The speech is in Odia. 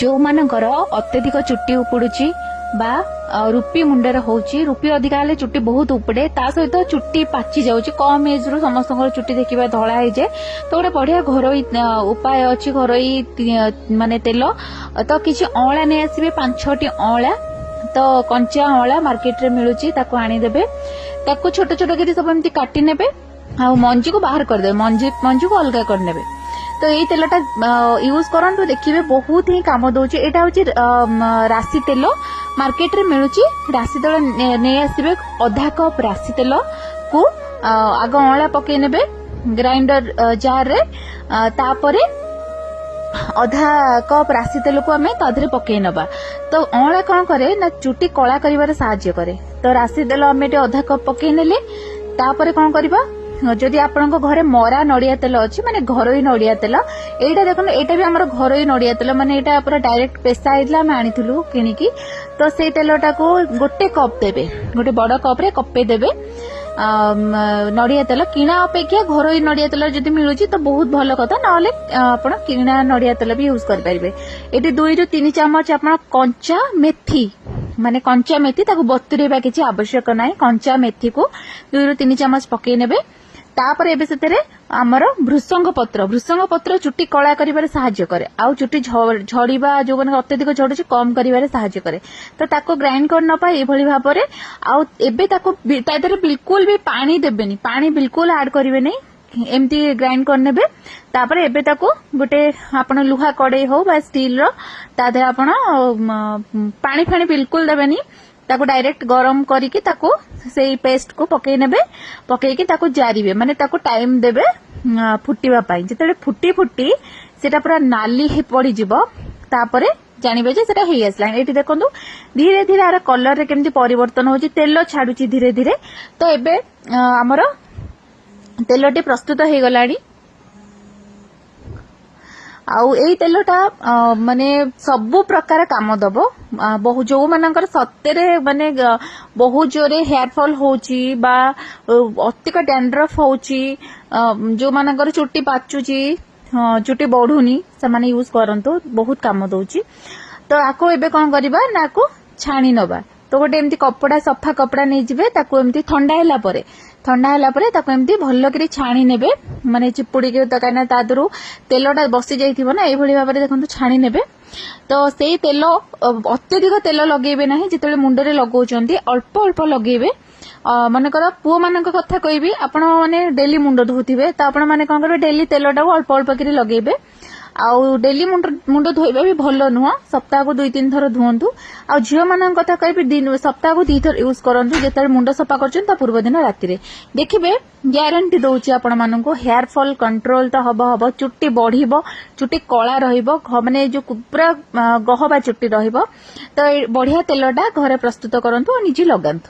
ଯୋଉମାନଙ୍କର ଅତ୍ୟଧିକ ଚୁଟି ଉପୁଡୁଛି ବା ରୁପି ମୁଣ୍ଡରେ ହଉଛି, ରୁପି ଅଧିକା ହେଲେ ଚୁଟି ବହୁତ ଉପୁଡେ, ତା ସହିତ ଚୁଟି ପାଚି ଯାଉଛି। କମ ଏଜ ରୁ ସମସ୍ତଙ୍କର ଚୁଟି ଦେଖିବା ଧଳା ହେଇଯାଏ। ତ ଗୋଟେ ବଢିଆ ଘରୋଇ ଉପାୟ ଅଛି, ଘରୋଇ ମାନେ ତେଲ। ତ କିଛି ଅଁଳା ନେଇ ଆସିବେ, 5-6ଟି ଅଁଳା। ତ କଞ୍ଚା ଅଁଳା ମାର୍କେଟରେ ମିଳୁଛି, ତାକୁ ଆଣିଦେବେ। ତାକୁ ଛୋଟ ଛୋଟ କରି ସବୁ ଏମିତି କାଟି ନେବେ ଆଉ ମଞ୍ଜିକୁ ବାହାର କରିଦେବେ, ମଞ୍ଜିକୁ ଅଲଗା କରିନେବେ। ତ ଏଇ ତେଲଟା ୟୁଜ କରନ୍ତୁ, ଦେଖିବେ ବହୁତ ହିଁ କାମ ଦଉଛି। ଏଇଟା ହଉଛି ରାଶି ତେଲ, ମାର୍କେଟରେ ମିଳୁଛି। ରାଶି ତେଲ ନେଇ ଆସିବେ। ଅଧା କପ୍ ରାଶି ତେଲକୁ ଆଗ ଅଁଳା ପକେଇ ନେବେ ଗ୍ରାଇଣ୍ଡର ଜାରରେ। ତାପରେ ଅଧା କପ୍ ରାଶି ତେଲକୁ ଆମେ ତା ଦେହରେ ପକେଇ ନବା। ତ ଅଁଳା କଣ କରେ ନା ଚୁଟି କଳା କରିବାରେ ସାହାଯ୍ୟ କରେ। ତ ରାଶି ତେଲ ଆମେ ଏଠି ଅଧା କପ୍ ପକେଇ ନେଲେ। ତାପରେ କଣ କରିବା? ଯଦି ଆପଣଙ୍କ ଘରେ ମରା ନଡିଆ ତେଲ ଅଛି, ମାନେ ଘରୋଇ ନଡିଆ ତେଲ, ଏଇଟା ଦେଖନ୍ତୁ, ଏଇଟା ବି ଆମର ଘରୋଇ ନଡିଆ ତେଲ, ମାନେ ଏଇଟା ପୁରା ଡାଇରେକ୍ଟ ପେସା ହେଇଥିଲା, ଆମେ ଆଣିଥିଲୁ କିଣିକି। ତ ସେଇ ତେଲଟାକୁ ଗୋଟେ କପ୍ ଦେବେ, ଗୋଟେ ବଡ କପରେ କପେ ଦେବେ। ନଡିଆ ତେଲ କିଣା ଅପେକ୍ଷା ଘରୋଇ ନଡିଆ ତେଲ ଯଦି ମିଳୁଛି ତ ବହୁତ ଭଲ କଥା, ନହେଲେ ଆପଣ କିଣା ନଡିଆ ତେଲ ବି ୟୁଜ କରିପାରିବେ। ଏଠି 2ରୁ 3 ଚାମଚ ଆପଣ କଞ୍ଚା ମେଥି, ମାନେ କଞ୍ଚା ମେଥି, ତାକୁ ବତୁରେଇବା କିଛି ଆବଶ୍ୟକ ନାହିଁ। କଞ୍ଚା ମେଥିକୁ 2ରୁ 3 ଚାମଚ ପକେଇ ନେବେ। ତାପରେ ଏବେ ସେଥିରେ ଆମର ଭୃସଙ୍ଗ ପତ୍ର। ଭୃସଙ୍ଗ ପତ୍ର ଚୁଟି କଳା କରିବାରେ ସାହାଯ୍ୟ କରେ ଆଉ ଚୁଟି ଝଡିବା, ଯୋଉମାନଙ୍କ ଅତ୍ୟଧିକ ଝଡୁଛି, କମ କରିବାରେ ସାହାଯ୍ୟ କରେ। ତ ତାକୁ ଗ୍ରାଇଣ୍ଡ କରି ନବା ଏଇଭଳି ଭାବରେ। ଆଉ ଏବେ ତାକୁ ତା ଦେହରେ ବିଲକୁଲ ବି ପାଣି ଦେବେନି, ପାଣି ବିଲକୁଲ ଆଡ କରିବେନି। ଏମିତି ଗ୍ରାଇଣ୍ଡ କରିନେବେ। ତାପରେ ଏବେ ତାକୁ ଗୋଟେ ଆପଣ ଲୁହା କଡେଇ ହଉ ବା ଷ୍ଟିଲ ର, ତା ଦେହରେ ଆପଣ ପାଣି ଫାଣି ବିଲକୁଲ ଦେବେନି। ତାକୁ ଡାଇରେକ୍ଟ ଗରମ କରିକି ତାକୁ ସେଇ ପେଷ୍ଟ କୁ ପକେଇ ନେବେ। ପକେଇକି ତାକୁ ଜାରିବେ, ମାନେ ତାକୁ ଟାଇମ ଦେବେ ଫୁଟିବା ପାଇଁ। ଯେତେବେଳେ ଫୁଟି ଫୁଟି ସେଟା ପୁରା ନାଲି ହେଇ ପଡିଯିବ, ତାପରେ ଜାଣିବେ ଯେ ସେଟା ହେଇ ଆସିଲାଣି। ଏଇଠି ଦେଖନ୍ତୁ, ଧୀରେ ଧୀରେ ଆର କଲରରେ କେମିତି ପରିବର୍ତ୍ତନ ହଉଛି, ତେଲ ଛାଡୁଛି ଧୀରେ ଧୀରେ। ତ ଏବେ ଆମର ତେଲଟି ପ୍ରସ୍ତୁତ ହେଇଗଲାଣି। ଆଉ ଏଇ ତେଲଟା ମାନେ ସବୁ ପ୍ରକାର କାମ ଦବ। ବହୁ ଯୋଉମାନଙ୍କର ସତରେ ମାନେ ବହୁତ ଜୋରେ ହେୟାର ଫଲ୍ ହଉଛି ବା ଅଧିକ ଡ୍ୟାଣ୍ଡ୍ରଫ ହଉଛି, ଯୋଉମାନଙ୍କର ଚୁଟି ପାଚୁଛି, ଚୁଟି ବଢୁନି, ସେମାନେ ୟୁଜ କରନ୍ତୁ, ବହୁତ କାମ ଦଉଛି। ତ ଆକୁ ଏବେ କଣ କରିବା ନା ଆକୁ ଛାଣି ନବା। ତ ଗୋଟେ ଏମିତି କପଡା, ସଫା କପଡା ନେଇଯିବେ। ତାକୁ ଏମିତି ଥଣ୍ଡା ହେଲା ପରେ ତାକୁ ଏମିତି ଭଲ କରି ଛାଣି ନେବେ, ମାନେ ଚିପୁଡିକି ତ, କାହିଁକିନା ତା ଦେହରୁ ତେଲଟା ବସି ଯାଇଥିବ ନା। ଏଇଭଳି ଭାବରେ ଦେଖନ୍ତୁ, ଛାଣି ନେବେ। ତ ସେଇ ତେଲ, ଅତ୍ୟଧିକ ତେଲ ଲଗେଇବେ ନାହିଁ। ଯେତେବେଳେ ମୁଣ୍ଡରେ ଲଗାଉଛନ୍ତି, ଅଳ୍ପ ଅଳ୍ପ ଲଗେଇବେ। ମନେକର ପୁଅ ମାନଙ୍କ କଥା କହିବି, ଆପଣ ମାନେ ଡେଲି ମୁଣ୍ଡ ଧୋଉଥିବେ, ତ ଆପଣ ମାନେ କଣ କରିବେ? ଡେଲି ତେଲଟାକୁ ଅଳ୍ପ ଅଳ୍ପ କରି ଲଗେଇବେ। ଆଉ ଡେଲି ମୁଣ୍ଡ ଧୋଇବା ବି ଭଲ ନୁହଁ, ସପ୍ତାହକୁ 2-3 ଥର ଧୁଅନ୍ତୁ। ଆଉ ଝିଅ ମାନଙ୍କ କଥା କହିବି, ସପ୍ତାହକୁ 2 ଥର ୟୁଜ କରନ୍ତୁ, ଯେତେବେଳେ ମୁଣ୍ଡ ସଫା କରୁଛନ୍ତି ତା ପୂର୍ବ ଦିନ ରାତିରେ। ଦେଖିବେ, ଗ୍ୟାରେଣ୍ଟି ଦଉଛି ଆପଣ ମାନଙ୍କୁ, ହେୟାର ଫଲ୍ କଣ୍ଟ୍ରୋଲ ତ ହବ ହବ, ଚୁଟି ବଢିବ, ଚୁଟି କଳା ରହିବ, ମାନେ ଯୋଉ ପୁରା ଗହବା ଚୁଟି ରହିବ। ତ ଏଇ ବଢିଆ ତେଲଟା ଘରେ ପ୍ରସ୍ତୁତ କରନ୍ତୁ ଆଉ ନିଜେ ଲଗାନ୍ତୁ।